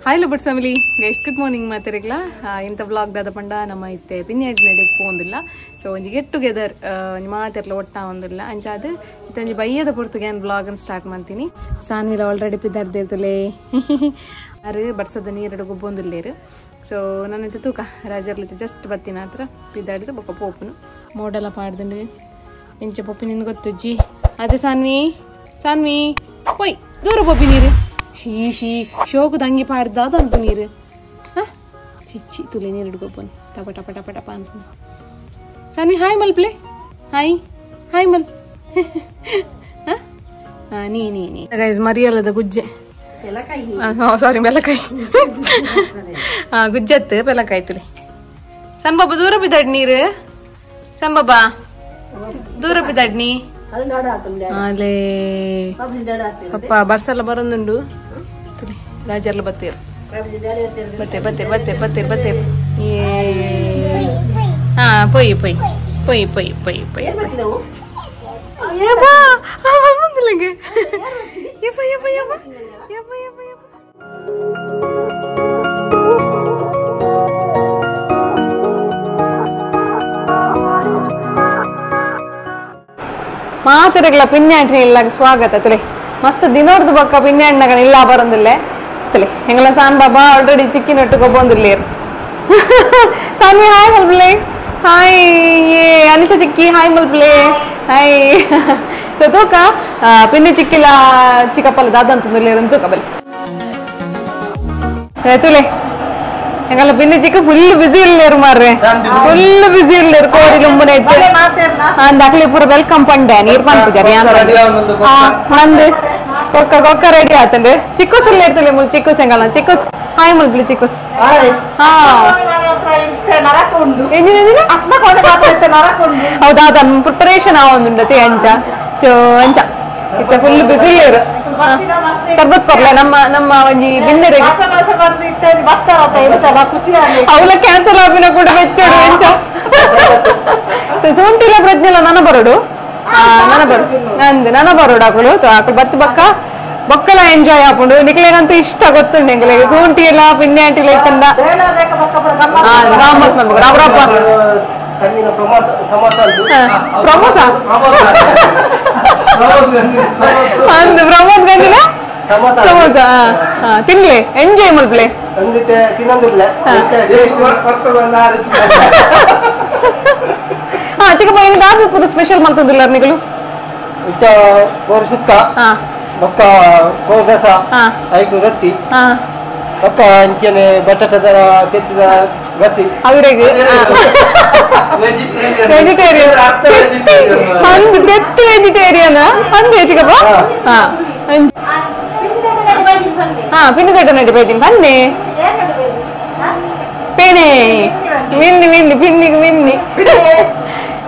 Hi lovers family guys, good morning ಮಾತಾಡಿಗ್ಲ. ಇಂಥ blog ದಾದ ಪಂಡ ನಮ್ಮ ಇತ್ತೆ ಪಿನ್ಯಾಟ್ ನಡೆಗೆ ಪೋಂದಿಲ್ಲ. ಸೊ ಒಂಜಿ ಗೆಟ್ ಟುಗೆದರ್ ಒಂಜಿ ಮಾತಿರ್ಲ ಒಟ್ಟ ಒಂದಿಲ್ಲ ಅಂಚಾದ ಇತ್ತೊಂಜಿ ಬಯ್ಯದ ಪೊರ್ತುಗೆ ನಾನು ಬ್ಲಾಗನ್ನು ಸ್ಟಾರ್ಟ್ ಮಾಡ್ತೀನಿ. ಸಾನ್ವಿಲ ಆಲ್ರೆಡಿ ಪಿದಾರ್ದಿರ್ತುಲೇ ಅರು ಬರ್ಸದ ನೀರಡು ಗೊಬ್ಬೊಂದಿಲ್ಲೇರು. ಸೊ ನಾನಂತೆ ತೂಕ ರಾಜರ್ಲಿತ್ತು ಜಸ್ಟ್ ಬತ್ತಿನ ಹತ್ರ ಪಿದಾಡಿದು ಬೊಕ್ಕ ಪೋಪುನು ಮೋಡೆಲ್ಲ ಪಾಡ್ದಂಡು ಎಂಚ ಪೊಪ್ಪಿ ನಿನ್ ಗೊತ್ತುಜ್ಜಿ ಅದೇ ಸಾನ್ವಿ ಸಾನ್ವಿ ಪೊಯ್ ದೂರ ಪೊಪ್ಪಿ ನೀರು ಶೀ ಶೀ ಶೋಕದ ಅಂಗಿ ಪಾಡ್ದ ಅದಂತು ನೀರು ಚಿಚ್ಚಿ ತುಲೆ ನೀರು ಹಿಡ್ಕೊಪ್ಪನು ಟಪ ಟಪ ಟಪ ಟಪ ಅಂತ. ಸಾನ್ವಿ ಹಾಯ್ ಮಲ್ಪ್ಲೆ, ಹಾಯ್ ಹಾಯ್ ಮಲ್. ನೀ ನೀ ನೀ ಗೈಸ್ ಮರಿಯಲ್ಲದ ಗುಜ್ಜೆ, ಸಾರಿ ಬೆಲಕಾಯಿ ಗುಜ್ಜತ್ತು ಬೆಲಕಾಯಿ ತುಲೆ. ಸಣ್ಣ ಬಾಬಾ ದೂರ ಬಿದ್ದಾಡ್ ನೀರು, ಸಣ್ಣ ಬಾಬಾ ದೂರ ಬಿದ್ದಾಡ್ನಿ ಅಲೇ ಪಪ್ಪ ಬರ್ಸಲ್ಲ ಬರೊಂದುಂಡು ತುಲೆ ರಾಜರ್ಲ ಬತ್ತೀರು ಬತ್ತೆ ಬತ್ತೆ ಬತ್ತೆ ಬತ್ತೆ ಬತ್ತೆ. ಏ ಹಾ ಪೊಯ್ ಪೊಯ್ ಪೊಯ್ ಪೊಯ್ ಪೊಯ್ ಪೊಯ್ ಬಂದಿಲ್ಲಂಗೆ. ಯಪ್ಪ ಯಪ್ಪ ಯಪ್ಪ ಯಪ್ಪ ಯಪ್ಪ ಯಪ್ಪ. ಮಾತಿರಗ್ಲ ಪಿನ್ಯಾಟ್ರಿ ಇಲ್ಲ ಸ್ವಾಗತ ತುಲೆ. ಮಸ್ತ್ ದಿನೋರ್ದು ಬಕ್ಕ ಪಿನ್ಯಾಟ್ನಾಗ ಇಲ್ಲ ಬರೋದಿಲ್ಲ ತುಲೆ. ಹೆಂಗಲ್ಲ ಸಾನ್ ಬಾಬಾ ಆಲ್ರೆಡಿ ಚಿಕ್ಕಿನ ಒಟ್ಟು ಗೊಬ್ಬೊಂದಿಲ್ಲ. ಸಾನ್ವಿ ಹಾಯ್ ಮಲ್ಪ್ಲೆ, ಹಾಯ್ ಏ ಅನಿಶಾ ಚಿಕ್ಕಿ ಹಾಯ್ ಮಲ್ಪ್ಲೆ ಹಾಯ್. ಸೊ ತೂಕ ಪಿನ್ನಿ ಚಿಕ್ಕಿಲ ಚಿಕ್ಕಪ್ಪಲ್ಲ ದಾದಂತಂದಿಲ್ಲ ತೂಕ ಬಲಿ ತುಲೆ. ಹೆಂಗಲ್ಲ ಪಿನ್ನಿ ಚಿಕ್ಕ ಫುಲ್ ಬಿಸಿ ಇಲ್ಲೇರು ಮಾರ್ರೆ, ಫುಲ್ ಬಿಸಿ ಇಲ್ಲೇರು ಕೋರಿ ಲುಂಬುನ ಇತ್ತು ಅಂದ್ ಅಕ್ಲಿ ಪೂರ welcome ಪಂಡೆ ನೀರ್ ಪನ್ ಪೂಜಾರಿ ಅಂದ್ ಕೊಕ್ಕ ಕೊಕ್ಕ ರೆಡಿ ಆತಂಡ್ರಿ. ಚಿಕ್ಕುಸ್ ಇಲ್ಲ ಇರ್ತಲ್ಲ ಮುಲ್ ಚಿಕ್ಕುಸ್ ಹೆಂಗಲ್ಲ ಚಿಕ್ಕುಸ್ ಹಾಯ್ ಮುಲ್ಪ್ಲಿ ಚಿಕ್ಕುಸ್. ಹಾ ಹೌದಾ ತನ್ನ ಪ್ರಿಪರೇಷನ್ ಆವೊಂದುಂಡತೆ ಅಂಚ ಅಂಚ ಇತ್ತ ಫುಲ್ ಬಿಸಿ ಇಲ್ಲೇರು. ಸರ್ಬತ್ ಕೊರ್ಲೆ ನಮ್ಮ ನಮ್ಮ ಒಂಜಿ ಬಿಂದೆರೆ ಅವಳ ಕ್ಯಾನ್ಸಲ್ ಆಪಿನ ಕೂಡ ಬೆಚ್ಚೋಡು ಎಂಚ. ಸೊ ಸೋಂಟಿಲ ಪ್ರಜ್ಞೆಲ ನನ ಬರೋಡು ನನ ಬರು ಅಂದ್ ನನ ಬರೋಡು ಆಕಳು ಆಕಳು ಬತ್ತು ಬಕ್ಕ ಬೊಕ್ಕಲ ಎಂಜಾಯ್ ಆಪುಂಡು. ನಿಕ್ಲೆಗಂತೂ ಇಷ್ಟ ಗೊತ್ತುಂಡು ಎಂಗ್ಲೆಗೆ ಸೂಂಟಿ ಎಲ್ಲ ಪಿನ್ಯಾಂಟಿಲ ಇತ್ತಂದ ಗಮ್ಮತ್ ಮನ್ಬೇಕು ರಬ್ರಪ್ಪ ಪ್ರಮೋಸ ಅಂದ್ ಪ್ರಮೋದ್ ಗಂಜಿನ ಸಮೋಸ ತಿನ್ಲೆ ಎಂಜಾಯ್ ಮಲ್ಪ್ಲೆ. ಹಾ ಚಿಕ್ಕಪ್ಪ ಏನು ದಾದ ಪೂರ ಸ್ಪೆಷಲ್ ಮಲ್ತಂದಿಲ್ಲ ನಿಗಳು ಸುಕ್ಕ ಬೊಕ್ಕ ಕೋರಸ ಐಕು ರೊಟ್ಟಿ ಬೊಕ್ಕ ಅಂಚನೆ ಬಟಾಟದ ಕೆತ್ತಿದ ಗಸಿ ಅವರಿಗೆ ವೆಜಿಟೇರಿಯನ್ ಅಂದ್ ತೆತ್ತಿ ವೆಜಿಟೇರಿಯನ್ ಅಂದೆ ಚಿಕ್ಕಪ್ಪ. ಹಾ ಹಾ ಪಿನ್ನಿ ದೊಡ್ಡ ನಡಿ ಬೈತೀನಿ ಬನ್ನಿ ಪೇಣೆ ಮಿನ್ನಿ ಮಿನ್ನಿ ಪಿನ್ನಿಗೆ ಮಿನ್ನಿ.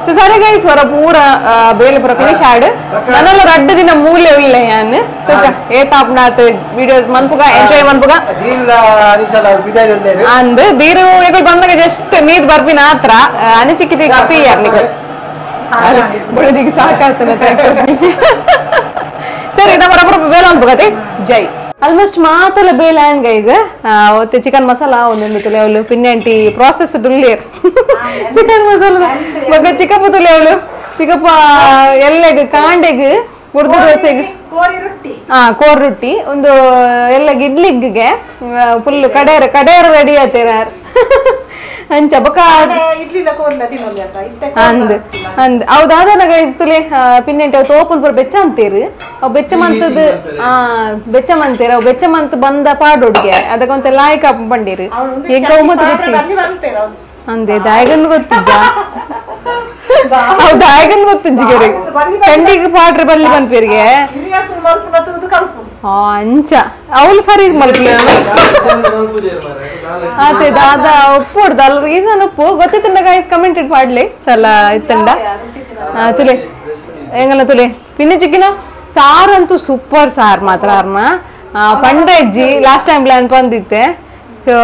ಸೊ ಸರಿ ಗೈಸ್ ವರ ಪೂರ ಬೇಲೆ ಪೂರ ಫಿನಿಶ್ ಆಡ್ ನನ್ನೆಲ್ಲ ರಡ್ಡು ದಿನ ಮೂಲೆ ಉಳ್ಳೆ ಯಾನ್ ತೂಕ ಏ ತಾಪ್ನಾತ್ ವಿಡಿಯೋಸ್ ಮನ್ಪುಗ ಎಂಜಾಯ್ ಮನ್ಪುಗ ಅಂದ್ ಬೀರು ಎಗಳು ಬಂದಾಗ ಜಸ್ಟ್ ಮೀದ್ ಬರ್ಪಿನ ಹತ್ರ ಅನಿಚಿಕ್ಕಿತಿ ಕತ್ತಿ ನಿಗಳು ಬುಡದಿಗೆ ಸಾಕಾಗ್ತಾನೆ. ಸರಿ ನಮ್ಮ ರಬ್ಬರ ಬೇಲೆ ಅನ್ಪುಗತೆ ಜೈ. ಆಲ್ಮೋಸ್ಟ್ ಮಾತೆಲ್ಲ ಬೇಲೆ and guys chicken masala ಒಂದೊಂದು ತುಲೆ ಅವಳು ಪಿನ್ನೆಂಟಿ ಪ್ರಾಸೆಸ್ ಡುಲ್ಲೇರ್ ಚಿಕನ್ ಮಸಾಲ ಮಗ ಚಿಕ್ಕಪ್ಪ ತುಲೆ ಅವಳು ಚಿಕ್ಕಪ್ಪ ಎಲ್ಲೆಗ್ ಕಾಂಡೆಗ್ ಉರ್ದು ದೋಸೆಗ್ ಹಾ ಕೋರ್ ರೊಟ್ಟಿ ಒಂದು ಎಲ್ಲ ಇಡ್ಲಿಗ್ಗೆ ಫುಲ್ ಕಡೇರ ಕಡೇರ ರೆಡಿ ಆತೇರ ಅಂಚ ಬೊಕ ಅಂದ್ ಅಂದ್ ಹೌದಾದ ಗೈಸ್ ತುಲೆ ಪಿನ್ನೆಂಟಿ ಅವು ತೋಪುನ್ ಪೂರ ಬೆಚ್ಚ ಅಂತೀರು ಅವು ಬೆಚ್ಚ ಮಂತದ ಆ ಬೆಚ್ಚ ಮಂತೀರ ಅವು ಬೆಚ್ಚ ಮಂತ್ ಬಂದ ಪಾಡೋಡ್ಗೆ ಅದಕ್ಕೊಂತ ಲಾಯ್ಕ ಬಂಡೀರು ಈಗ ಮತ್ತೆ ಗೊತ್ತಿ ಅಂದೆ ದಾಯಗನ್ ಗೊತ್ತಿದ್ದ ಹೌದು ದಾಯಗನ್ ಗೊತ್ತಿಜ್ಜಿಗೆ ಚಂಡಿಗೆ ಪಾಡ್ರೆ ಬಲ್ಲಿ ಬಂದ್ಪೇರಿಗೆ ಹಾ ಅಂಚ ಅವಳು ಸರಿ ಮಲ್ಪಲೆ ಅದೇ ದಾದಾ ಉಪ್ಪು ಅಲ್ಲ ರೀಸನ್ ಉಪ್ಪು ಗೊತ್ತಿತ್ತಂಡ ಗೈಸ್ ಕಮೆಂಟ್ it ಪಾಡ್ಲಿ ಸಲ ಇತ್ತಂಡ ತುಲೆ ಹೆಂಗಲ್ಲ ತುಲೆ ಪಿನ್ನಿ ಚಿಕ್ಕಿನ ಸಾರು ಅಂತೂ ಸೂಪರ್ ಸಾರು ಮಾತ್ರ ಅರ್ಮ ಪಂಡ್ರೆಜ್ಜಿ last time plan ಬಂದಿತ್ತೆ. ಸೊ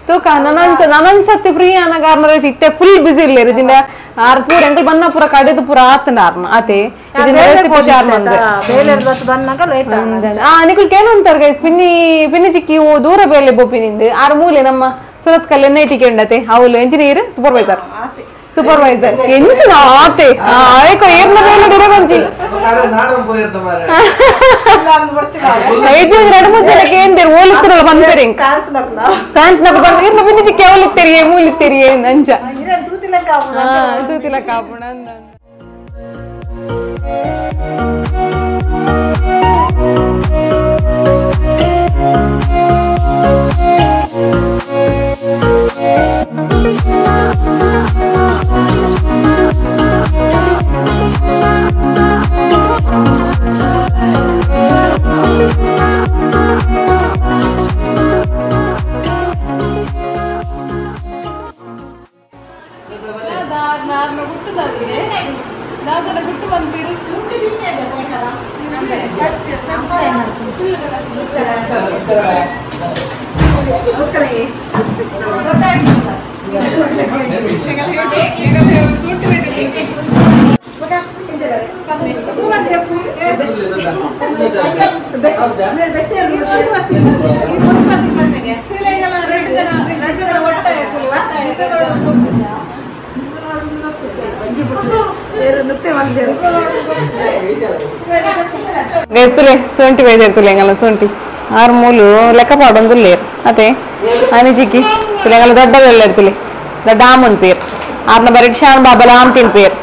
ತೂಕ ನನ್ನನ್ಸ ನನ್ನನ್ಸತ್ತೆ ಫ್ರೀ ಅನ್ನೋ ಕಾರಣ ಇಟ್ಟೆ ಫುಲ್ ಬಿಸಿ ಇರ್ಲಿ ಜಿಂದ Are ಪೂರ ಎಂಕಲ್ ಬನ್ನ ಪೂರ ಕಡೆದು ಪೂರ ಆತಂಡ ಆರ್ನ ಆತೆ ಇದನ್ನ ರೆಸಿಪಿ ಶೇರ್ ಮಂದೆ ಬೇಲೆ ಬಸ್ ಬನ್ನಾಗ ಲೇಟ್ ಆ ನಿಕುಲ್ ಕೇನು ಅಂತಾರೆ ಗೈಸ್ ಪಿನ್ನಿ ಪಿನ್ನಿ ಚಿಕ್ಕಿ ಓ ದೂರ ಬೇಲೆ ಬೋಪಿನಿಂದ ಆರ್ ಮೂಲೆ ನಮ್ಮ ಸುರತ್ ಕಲ್ N I T ಕೆಂಡತೆ ಅವಳು engineer supervisor supervisor ಎಂಚಿನ ಆತೆ ಆಯ್ಕೋ ಏರ್ನ ಬೇಲೆ ಡಿರಗೊಂಜಿ ಐದು ಎರಡು ಮೂರು ಜನಕ್ಕೆ ಏನ್ದೇರು ಓಲಿತ್ತಿರಲ್ಲ ಬಂದ್ಪೇರಿ ಫ್ಯಾನ್ಸ್ ನಕ್ಕ ಬಂದು ಇರ್ನ ಪಿನ್ನಿ ಚಿಕ್ಕಿ ಅವಲಿತ್ತೆರಿಯೇ ಮೂಲಿತ್ತೆರಿಯೇ ಅಂಚ ತೂತಿಲ ಕಾಪುಣ ಅಂದ. ಗೆಸ್ತುಲೆ ಸೊಂಟಿ ಬೈದಿರ್ತುಲೆ ಎಂಗಲ್ಲ ಸೊಂಟಿ ಆರು ಮೂಲು ಲೆಕ್ಕ ಪಾಡೊಂದುಲ್ಲೇರು ಅದೇ ಅನಿಜಿಕ್ಕಿ ತುಲೆಂಗಲ್ಲ ದೊಡ್ಡ ಇರ್ತುಲೆ ದೊಡ್ಡ ಆಮನ್ ಪೇರ್ ಆರ್ನ ಬರೀ ಶಾನ್ ಬಾಬಲ ಆಮ್ತಿನ್ ಪೇರ್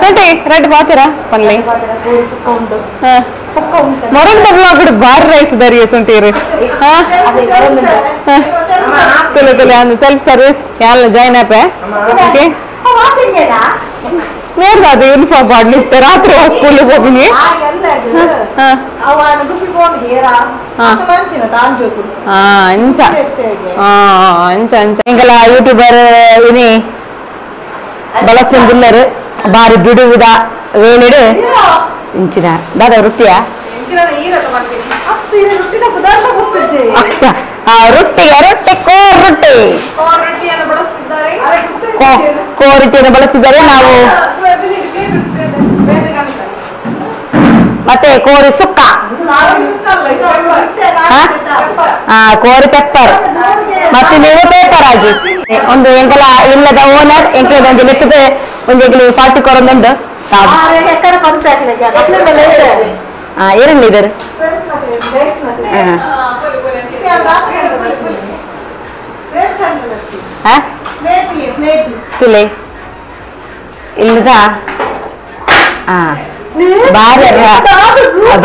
ಸೊಂಟಿ ರೆಡ್ ಬಾತೀರಾ ಪಲ್ಲೆ ಮೊರಂದ ಬ್ಲಾಗ್ ಬಾರ್ ರೈಸ್ ದರಿಯ ಸೊಂಟಿರು ತುಲೆ ತುಲೆ ಅಂದ್ ಸೆಲ್ಫ್ ಸರ್ವಿಸ್ ಯಾಲ ಜಾಯ್ನ್ ಆಪೆ ಓಕೆ ನೇರ್ದಾದ ಯೂನಿಫಾರ್ಮ್ ಪಾಡ್ಲಿತ್ತೆ ರಾತ್ರಿ ಸ್ಕೂಲ್ ಹೋಗಿನಿ ಅಂಚ ಅಂಚ ಅಂಚ ಎಂಕಲ ಯೂಟ್ಯೂಬರ್ ಇನಿ ಬಳಸಿಂದುಲ್ಲರು ಬಾರಿ ಬಿಡುವುದ ವೇಳಿಡು ಇಂಚಿನ ದಾದ ರೊಟ್ಟಿಯಾ ರೊಟ್ಟಿಗೆ ರೊಟ್ಟಿ ಕೋರ್ ರೊಟ್ಟಿ ಕೋರಿಟಿಯನ್ನು ಬಳಸಿದರೆ ನಾವು ಮತ್ತೆ ಕೋರಿ ಸುಕ್ಕ ಕೋರಿ ಪೆಪ್ಪರ್ ಮತ್ತೆ ನೀವು ಪೇಪರ್ ಆಗಿ ಒಂದು ಎಂಕಲ ಇಲ್ಲದ ಓನರ್ ಎಂಕಲದ ಒಂದು ಲೆಕ್ಕದ ಒಂದು ಎಂಕಲ ಪಾರ್ಟಿ ಕೊರೊಂದುಂಡು ಏರಲ್ಲ ಇದಾರೆ ತುಲೆ ಇಲ್ಲದ ಬಾರಿ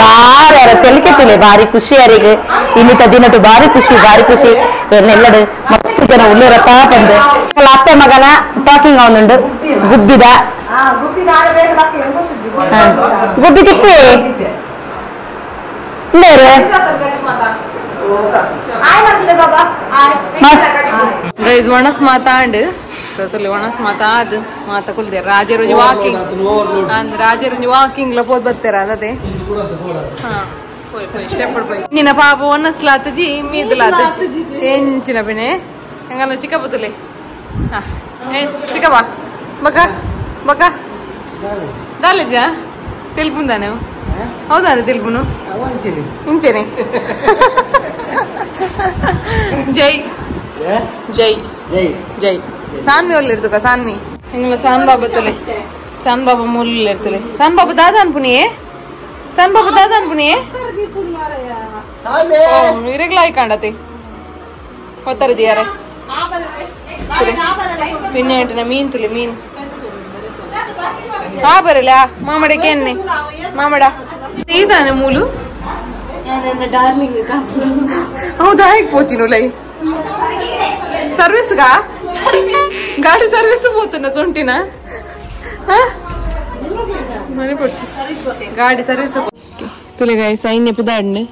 ಬಾರಿ ತೆಲಿಕೆ ತುಲೆ ಬಾರಿ ಖುಷಿ ಯಾರಿಗೆ ಇನ್ನಿತ ದಿನದ್ದು ಬಾರಿ ಖುಷಿ ಬಾರಿ ಖುಷಿ ಎಲ್ಲಡು ಮಸ್ತ್ ಜನ ಉಳ್ಳೂರಪ್ಪ ಬಂದು ಅತ್ತೆ ಮಗನ ಟಾಕಿಂಗ್ ಅವನುಂಡು ಗುಬ್ಬಿದ ಗುಬ್ಬಿ ತಿಪ್ಪಿ ಇಲ್ಲೇರು ಗೈಸ್ ಒಣಸ್ ಮಾತಾಂಡ್ ಒಣಸ್ ಮಾತಾದ್ ಮಾತಾ ಕುಲ್ದೆ ರಾಜರು ವಾಕಿಂಗ್ ಅಂದ್ ರಾಜರು ವಾಕಿಂಗ್ ಲ ಪೋದ್ ಬರ್ತಾರ ಅಲ್ಲದೆ ನಿನ್ನ ಪಾಪ ಒಣಸ್ಲಾತಜಿ ಮೀದಲಾತಜಿ ಎಂಚಿನ ಬಿನೆ ಹಂಗಲ್ಲ ಚಿಕ್ಕಪ್ಪ ತುಲೆ ಹಾ ಏ ಚಿಕ್ಕಪ್ಪ ಬಕ್ಕ ಬಕ್ಕ ದಾಲೇಜ ತೆಲ್ಪುಂದಾನೆ ಹೌದಾ ತೆಲ್ಪುನು ಇಂಚೆನೆ ಜೈ ಜೈ ಜೈ ಸಾನ್ವಿ ಒಳ್ಳೆ ಇರ್ತುಕ ಸಾನ್ವಿ ಎಂಗಲ ಸಾನ್ ಬಾಬಾ ತುಲೆ ಸಾನ್ ಬಾಬಾ ಮೂಲ ಇರ್ತುಲೆ ಸಾನ್ ಬಾಬಾ ದಾದ ಅನ್ಪುನಿಯೇ ಸಾನ್ ಬಾಬಾ ದಾದ ಅನ್ಪುನಿಯೇ ಇರಗ್ಲ ಆಯ್ಕಂಡತಿ ಹೊತ್ತರಿದಿಯಾರೆ ಪಿನ್ನೆ ಮೀನ್ ತುಲೆ ಮೀನ್ ಆ ಬರಲ್ಲ ಮಾಮಡಕ್ಕೆ ಎನ್ನೆ ಮಾಮಡ ಇದಾನೆ ಮೂಲು ಡಾರ್ಲಿಂಗ್ ಹೌದಾ ಹೇಗೆ ಪೋತಿನು ಲೈ ಸರ್ವಿಸ್ಗಾ ಗಾಡಿ ಸರ್ವಿಸ್ ಪೋತುನ ಸೊಂಟಿನ ಮನೆ ಪೊಡ್ಚಿ ಗಾಡಿ ಸರ್ವಿಸ್ ತುಲೆಗಾಯಿ ಸೈನ್ಯ ಪಿದಾಡ್ನೆ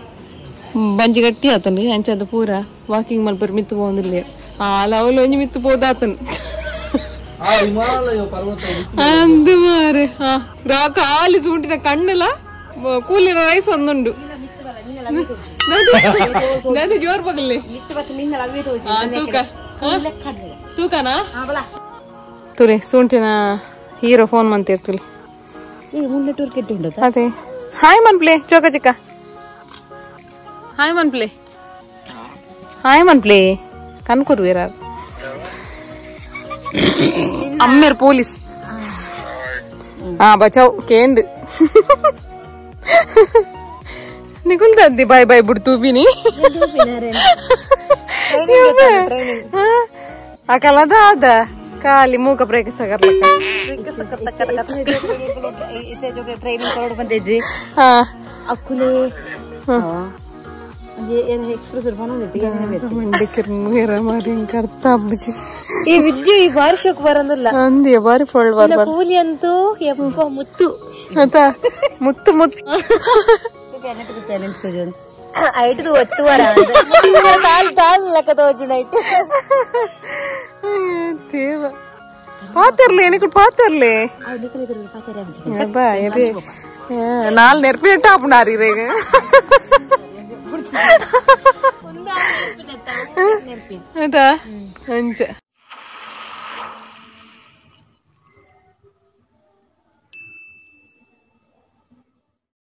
ಬಂಜಿ ಗಟ್ಟಿ ಆತನು ಅಂಚದ ಪೂರ ವಾಕಿಂಗ್ ಮಲ್ಪರ್ ಮಿತ್ತು ಪೋಂದಿಲ್ಲ ಆ ಲವಲ್ ಒಂಜಿ ಮಿತ್ತು ಪೋದಾತನು ಅಂದು ಮಾರೆ ಖಾಲಿ ಸೂಂಟಿನ ಕಣ್ಣೆಲ್ಲ ಕೂಲಿನ ರೈಸ್ ಒಂದುಂಡು ಜೋರ್ ಬಗಲಿ ತೂಕ ತೂಕನಾ ತುರೆ ಸೂಂಟಿನ ಹೀರೋ ಫೋನ್ ಮಂತಿರ್ತುಲಿ ಅದೇ ಹಾಯ್ ಮನ್ಪ್ಲೆ ಚೋಕ ಚಿಕ್ಕ ಹಾಯ್ ಮನ್ಪ್ಲೆ ಹಾಯ್ ಮನ್ಪ್ಲೆ ಕನ್ಕುರ್ವೀರ ಅಮ್ಮೇರ್ ಪೊಲೀಸ್ ಹಾ ಬಚಾವ್ ಕೇಂದ್ ನಿಕುಲ್ದದ್ದಿ ಬಾಯ್ ಬಾಯ್ ಬಿಡ್ತು ಬಿನಿ ಅಕಲದ ಅದ ಖಾಲಿ ಮೂಕ ಬ್ರೇಕ್ ಸಗರ್ಲಕ್ಕ ಹಾ ಈ ವಿದ್ಯೆ ಈ ಬಾರಿ ಶೋಕ್ ಬರಂದಿಲ್ಲ ಅಂದಿಯ ಬಾರಿ ಫೊಳ್ ಬಾರ್ ಕೂಲಿ ಅಂತೂ ಎಪ್ಪ ಮುತ್ತು ಆತಾ ಮುತ್ತು ಮುತ್ತು ಐಟದು ಒತ್ತುವರ ತಾಲ್ ತಾಲ್ ಲೆಕ್ಕ ತೋಜುಣ ಐಟ್ ದೇವ ಪಾತರ್ಲೆ ಏನಕ್ಕೆ ಪಾತರ್ಲೆ ನಾಲ್ ನೆರ್ಪಿ ಟಾಪ್ನಾರಿ ರೇಗ ಅದಾ ಅಂಚ.